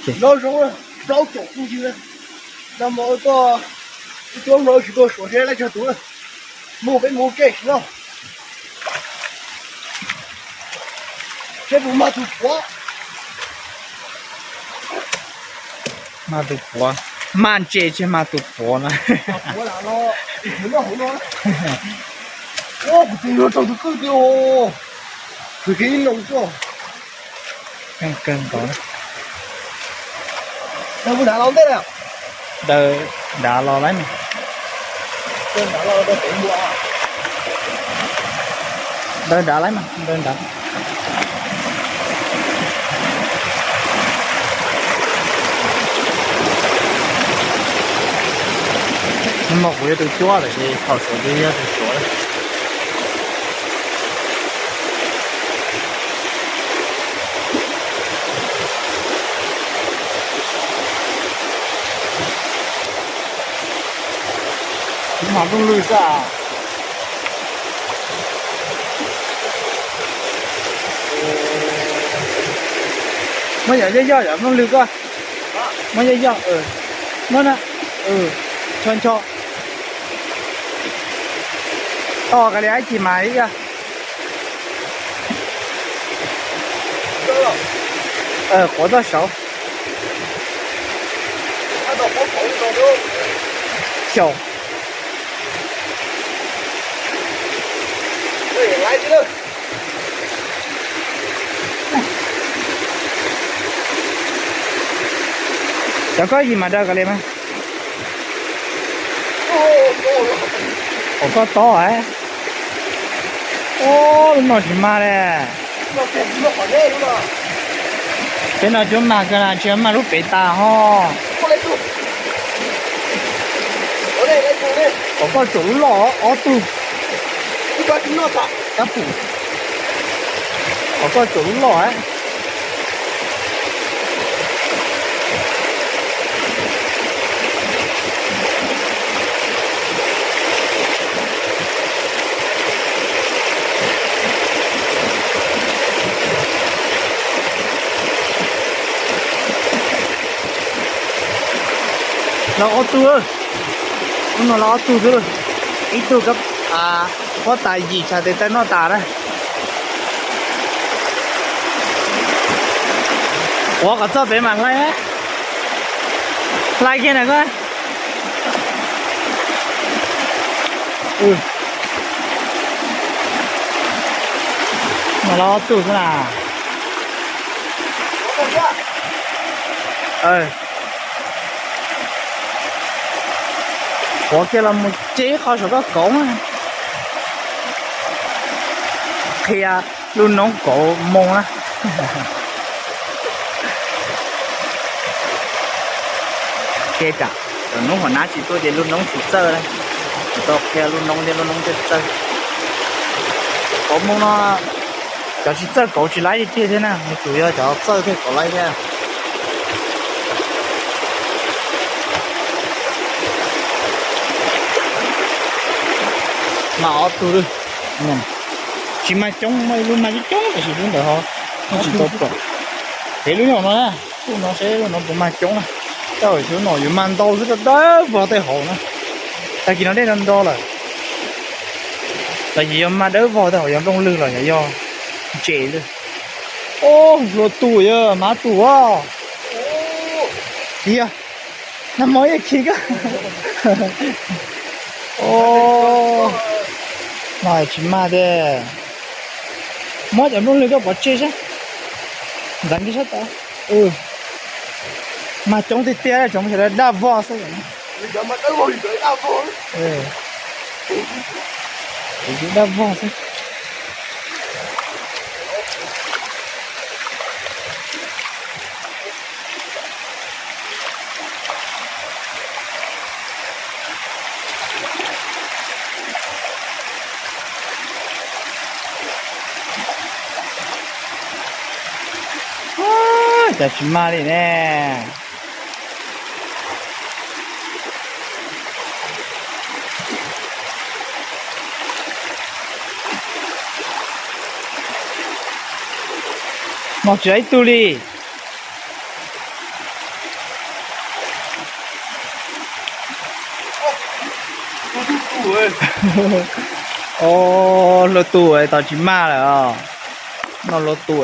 Nov zoo, plaub caug phooj ywg, nag hmo tuaj, ib tug no tsis tuaj Suav seb lab cog tus, mus peb mus ua ke no. Seb puas mag tus puav. Mag tus puav, mag ntses tsis mag tus puav na. Kuv tus yog rau tus kwj tiag, kuv ib loo tuaj. Kawg nkaus. Daws nrad los ntej na. Daws nrad los lawm mas. Daws nrad lawm mas, daws nrad. Nag hmo kuv yog tus cuab tiam sis thaum Suav ces yog tus cuab. Kuv mam nplooj lwg xwb. Muab yog yog yog nplooj lwg koj. Muab yog yog, muab na, ncho ncho. Tos kav liam ib chim mas ib yam. Quav txoj saud. Xyaum. Cov koj yim mas daws kav liam mas. Ua koj tob a. Ub, lub no tsis mag li. Peb no cuab mag kawg na, tsis mag lub pem tas ho. Kom koj tsom lub loj ob tug. Kom koj tsom lub loj a. Los ob tug, lub no los ob tug xwb. Ib tug pob tas yim tshav tes taw noj tas na. Quav kom txog pem mam hlais, hlais kiag na koj. No los ob tug xwb na. Quav kiag los mus ce ib qho saum koj kauv. Qhia lub noob kauv moo na. Qhia tsam cov noob hauv nab tsis tuaj ces lub noob tsis txawj na. Tau qhia lub noob thiab lub noob thiaj txawj. Kauv moo no cov tsis txawj kauv tsis laib tiag tiag thiab na, nws tsuas yog cov txawj thiaj kauv laib thiab. Mas ob tug lawm, tsis mag coob, muaj ib lub mag coob coob tab sis lub ntawd ho tsis tau pom. Ces lub nyuam no na, lub no seb lub no puas mag coob na. Tab sis lub no yuav mag ntau xwb, dawb vog tej hauv na. Tag kis no dej nro nro lawm. Los yog mag dawb vog tej hauv, yog nplooj lwg los yog ntses lawm. Ob, hlua tus yog mab tus os. Tiag, nag hmo yeej khi koj. Ob, no tsis mag tiag. Muab cov nplooj lwg koj pov tseg saib. Ntxeev kiag sab tod. Mag coob tiag tiag, tsoom sawv daws daj vog xwb. Daj vog xwb. Cas tsis mag li ne. Mos tsis ib tug li. O, luag tu tau tsis mag lawm os. No luag tu,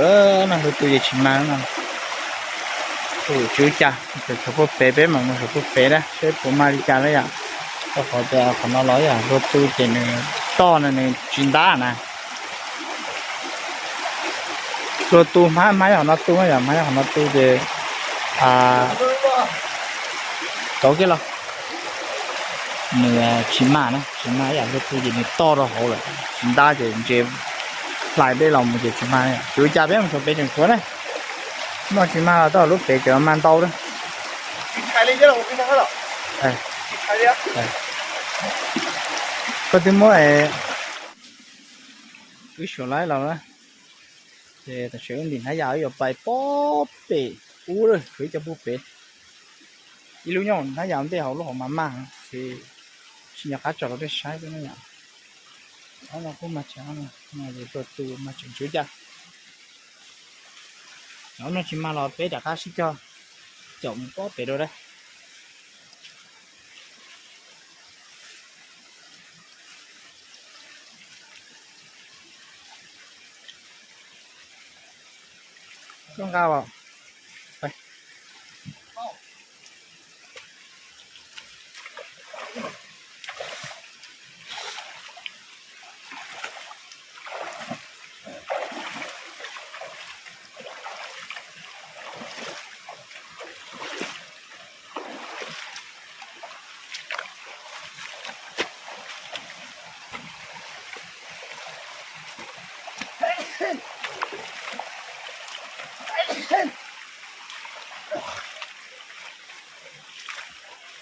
no luag tu ces tsis mag no. Tus tswv cas, tshuav puag pem, peb mam mus saum puag pem na seb puas mag li cas na yom. Rau qhov tias qhov no los yog luag tu ces nws toj no nws tsis ntab na. Luag tu hmab, hmab yog qhov no tu na yom, hmab yog qhov no tu ces tau kiag los nws tsis mag na, tsis mag yom, luag tu ces nws toj rau hauv lawm, tsis ntab ces ntses hlais dej los mus ces tsis mag. Tswv cas peb mus saum pem tseem tshuav na. No tsis mag los tau lub pem cov mag ntau na. Koj twb muab wb suav laib los na. Ces tam sim wb ntim hnab yas wb yuav pais pob pem ub lawm, ib co puag pem. Ib lub nyob hnab yas ntej hauv lub hauv mas mag, ces tsis nco qab tso rau peb saib xwb na yom. Ob no kuj mag tseem, no ces luag tu mag tseem tswv cas. Ob no tsis mag los peb rov qab sib cog caum mus pob pem dua dab. Koj nqa os.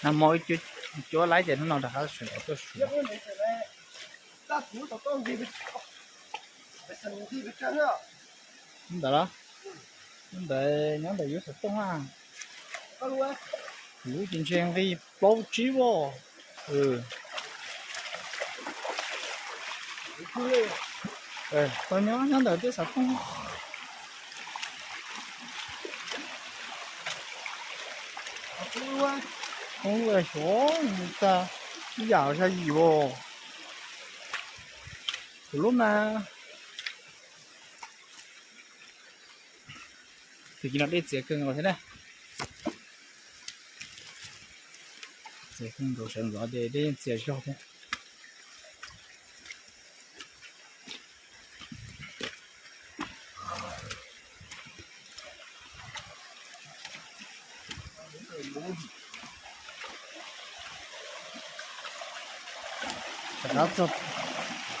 Nag hmo cuab laib ces hnub no rov qab sawv los tuaj suav. Ntawd los, ntawd nyob ntawm yus xov tooj na. Lub ces ntshe nqi plaub tsib voj. Tau nyob nyob ntawm tej xov tooj. Xyov tag ib yam zaj yim as. Kuv lub mas. Tus kis no dej txias kawg nkaus thiab na. Txias kawg nkaus, sawv ntxov ces dej yeej txias zog thiab. Rov qab txog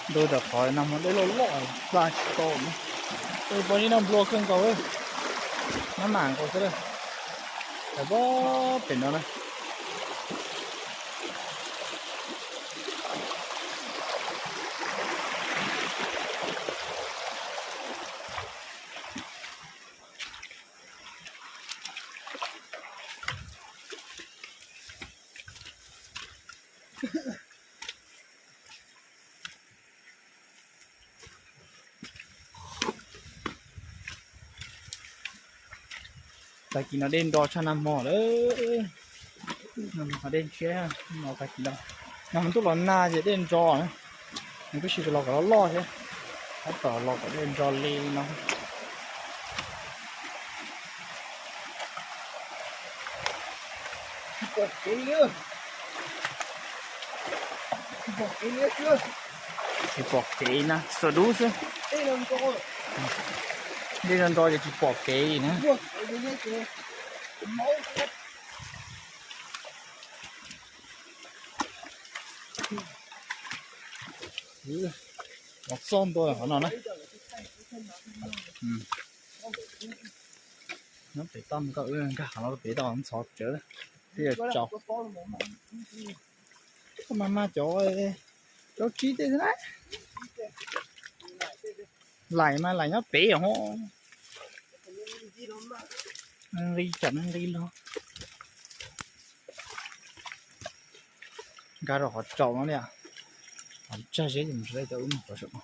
ntua tom qhov nag hmo dej loj loj, pla tsis tau na. Peb pom li no nplua kawg nkaus, maj mam nkaus xwb. Pem no na. Tag kis no dej nro tshaj nag hmo lawm. Nag hmo dej ntshiab, tag kis no, nag hmo ntuj los nag ces dej nro na. Nws kuj sis los kom loj loj thiab, tab tom los kom dej nro li no. Tsis pom kev na, xuas dub xwb. Dej nro nro ces tsis pom kev na. Los txog ntua qhov no na. Nyob pem toj nkoj, nkag qhov no pem toj ntxhov tsawv thiaj tsaus. Koj mas mas cov rau tsib tej xwb na. Laim mas laim nyob pem os. Nqi, tsam nqi los. Nkag rau qhov tsaus no li, qhov tsag zeb ces mus sawv daws cov wb mus qhov saum no.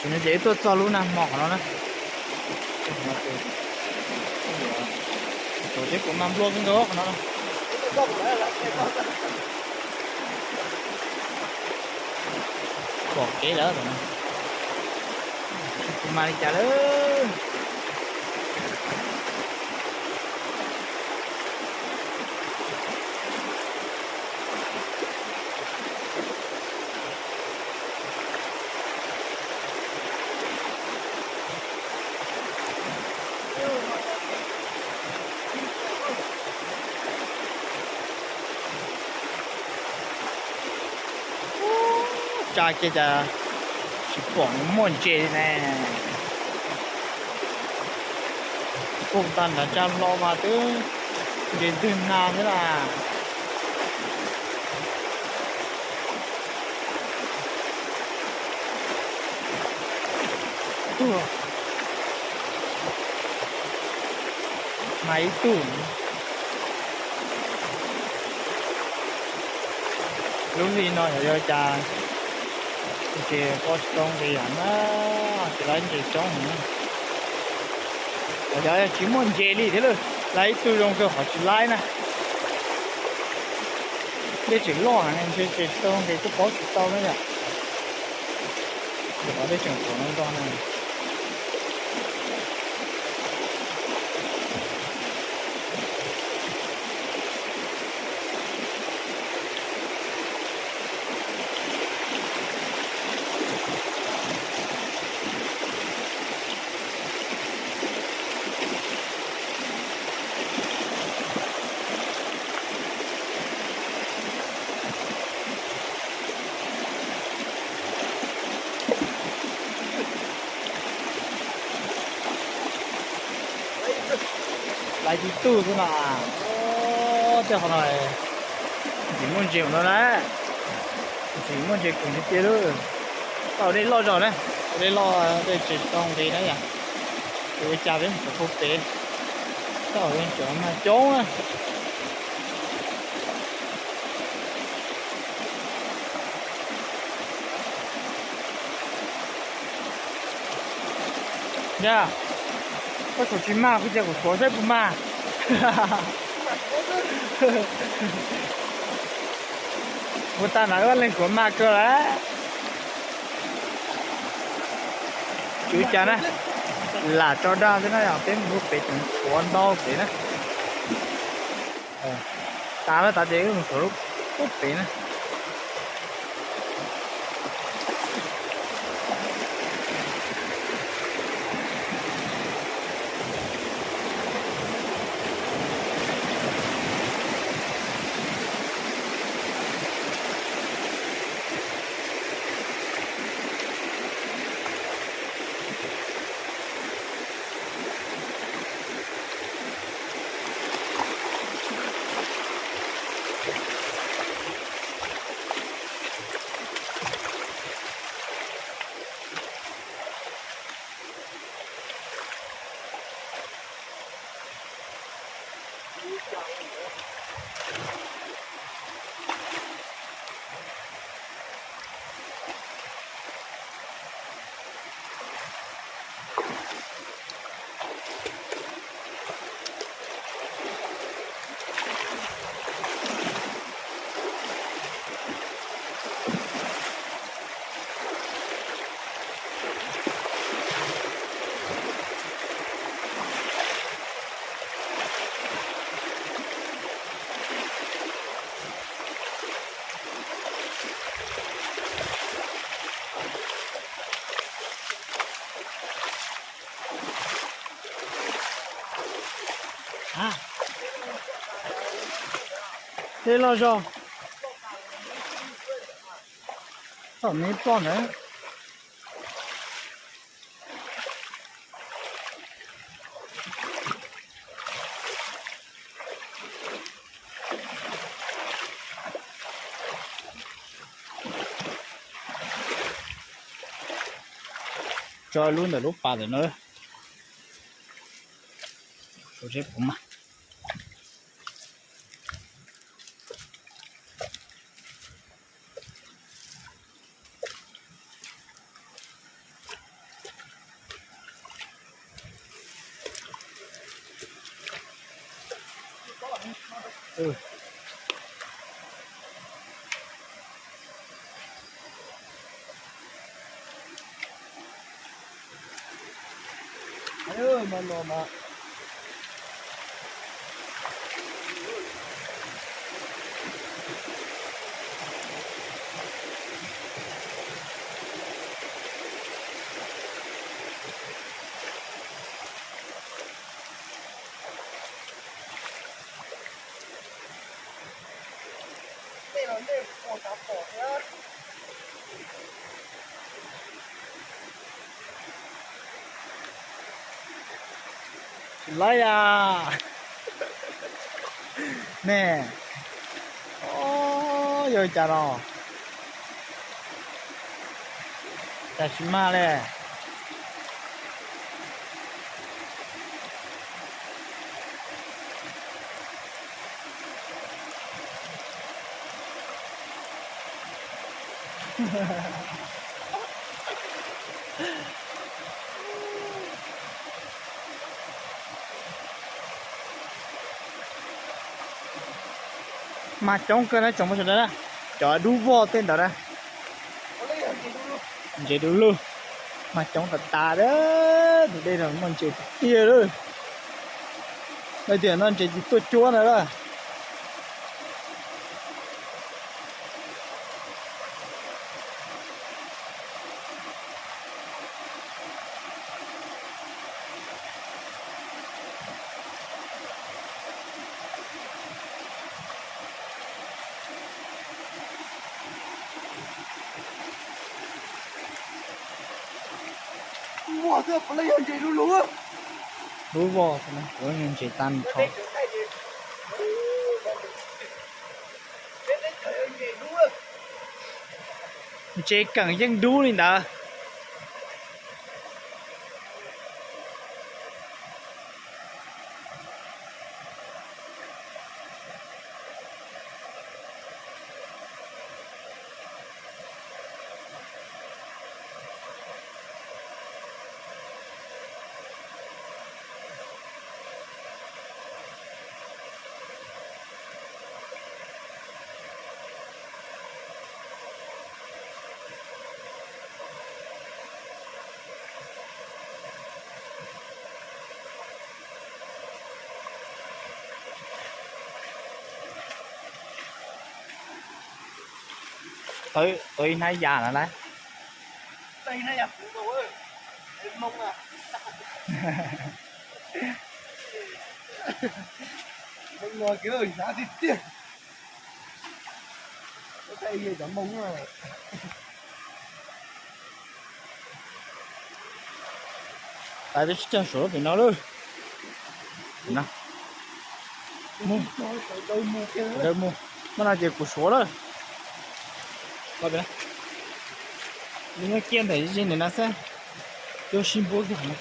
Ces tuaj txog lub nag hmo qhov no na. Tus teb kuv mas nplua kawg nkaus qhov no. Pom kev lawm, tsis mas li cas lawm. Tsa kiag cas tsis pom muaj ntses li ne. Kuj tag nrho tsa hlo mas twb ntses ntwg nag thiab las. Tuag mas ib tug. Lub hli no yog cas ntses pob tsis tau nqis na, tsis laib ntses coob heev. Yog tsis muaj ntses li thiab lawm, laib ib tug zoo kawg qhov tsis laib na. Dej tseem loj heev, ntses tsis tau nqis kuj paub tsis tau na yom. Qhov dej tseem tuav no nrog na. Laib tib tug xwb no. Tej qhov no tsis muaj ntses no na. Tsis muaj ntses kawg tiag tiag lawm. Tau dej loj zog na, tau dej loj dej tsis tau nqis na yom. Ua cas peb mus txog pem, tau ntses mas coob na. Yog koj tsum tsis mag kuv cia kuv tuav saib puas mag. Ua tag na wb leej tuav mag kawg lawm. Tsum cas na, lam tso dag xwb na yom, peb mus pem tseem tuav ntau pem na. Tas lawm tas ces wb mus tuav lub pem na. Dej loj zog. Txom nyem ploj ntawd. Tso lub ntawm lub pas ntawm no. Saib seb puas mag. Tsis laib a. Ne, yog cas no, cas tsis mag li. Mag coob kawg na tsoom phooj ywg sawv daws na, cov dub vog tej ntawd na. Ntses du lug, mag coob tas tas, tus dej no muaj ntses tiag tiag lawm. Leej twg noj ntses tsis tuaj cuab na lawm. Ua, puav leej yog ntses du lug. Dub vog, ntses tag nrho. Ntses keem yeej dub li ntawd. Tau ib hnab yas no lawm. Tais twb tsis cog suav pem no lawm. Mus, mus, muaj no ces kuv suav lawm. Nws nyob kiag ntawm ze ntawm no xwb, cua sib npuab kiag no.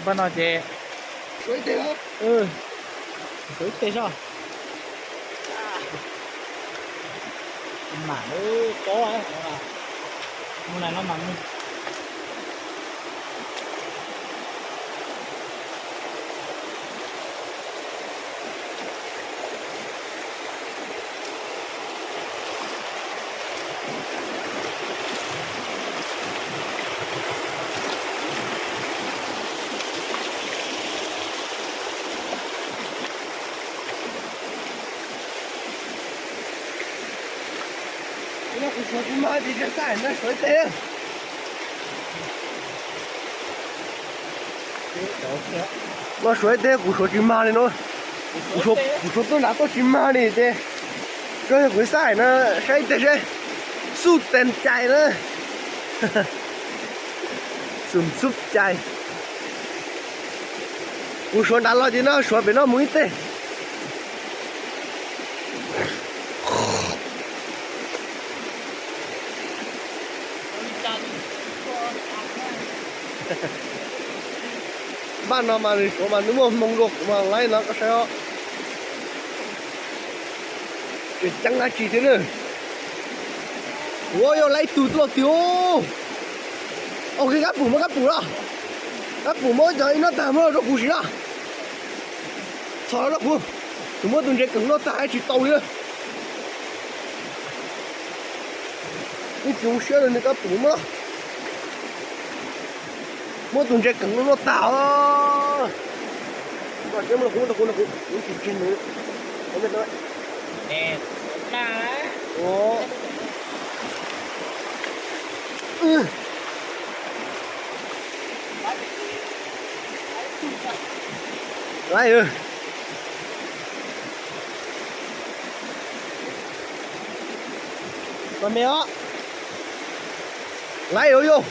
Npaj no ces, suav ib teg soj. Mam lub pob, mus na no mam mus. Kuv suav tsis mag ces tsis xav no suav ib teg. No suav ib teg, kuv suav tsis mag li no. Kuv suav tuaj nrad tuaj tsis mag li ces, koj yog kuv xav no, saib ib teg seb, xub tes cais na. Xub xub cais. Kuv suav nrad los ces no suav pem no mus ib teg. Npaj no mas nws suav mas nws muaj hmoo dua kuv mas laib no koj saib os. Tseem ceeb dab tsi thiab na. Ua yog laib tug tuaj tiag. Ok, kab pum muab kab pum los. Kab pum muab cov ib noj tag muab los rau kuv siv los. Txhos los rau kuv. Kuv muab tus ntses keem noj tag tsis tau li. Yeej tsis zoo siab li, nws kab pum muab los. Muab tus ntses keem noj tag os. Laib. Mas me os. Laib yog yog.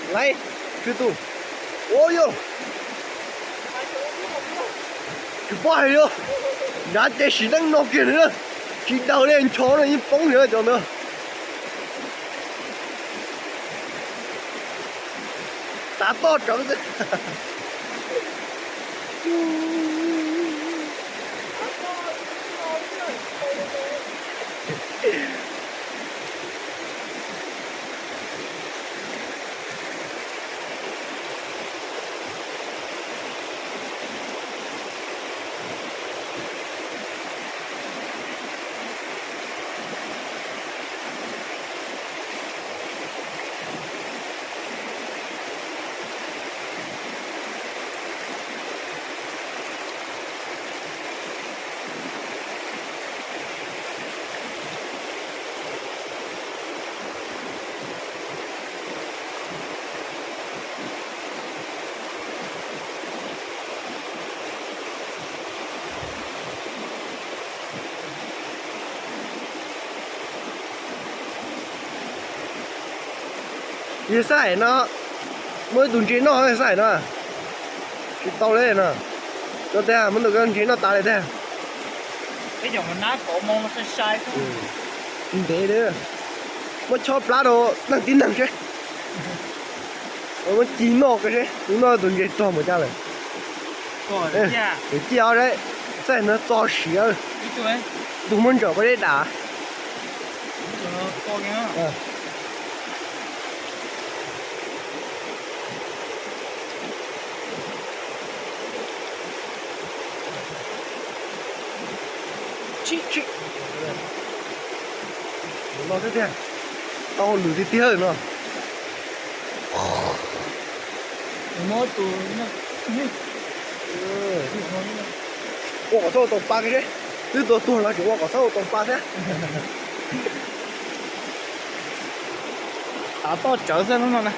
Laib, tswv tus. Ua yog. Tsis paub hais li. Nrad ces sim neej no kiag li na. Tsis daws li, ncho no yeej poob li cov ntawd. Tav toj tsawv xwb. Yog xab hais no, muaj ib tug ntses noj xab hais no. Tsis tau li no. No tiag, muab tus ntses noj tas li tiag. Ntev li. Muab chob plab rau neeg tib neeg seb. Muab ci noj seb, noj tus ntses txog mus cas lawm. Tus ci os, xab hais no txo siav. Tus muab ntsaum koj deb dam. Tsis, tsis. Mus no xwb tiag. Tau lwm tiag tiag no. Ua kom txhob ua tau pa kiag seb. Twb tuag tuag los tseem ua kom txhob ua tau pa thiab. Tav toj tsawv xwb lub no na.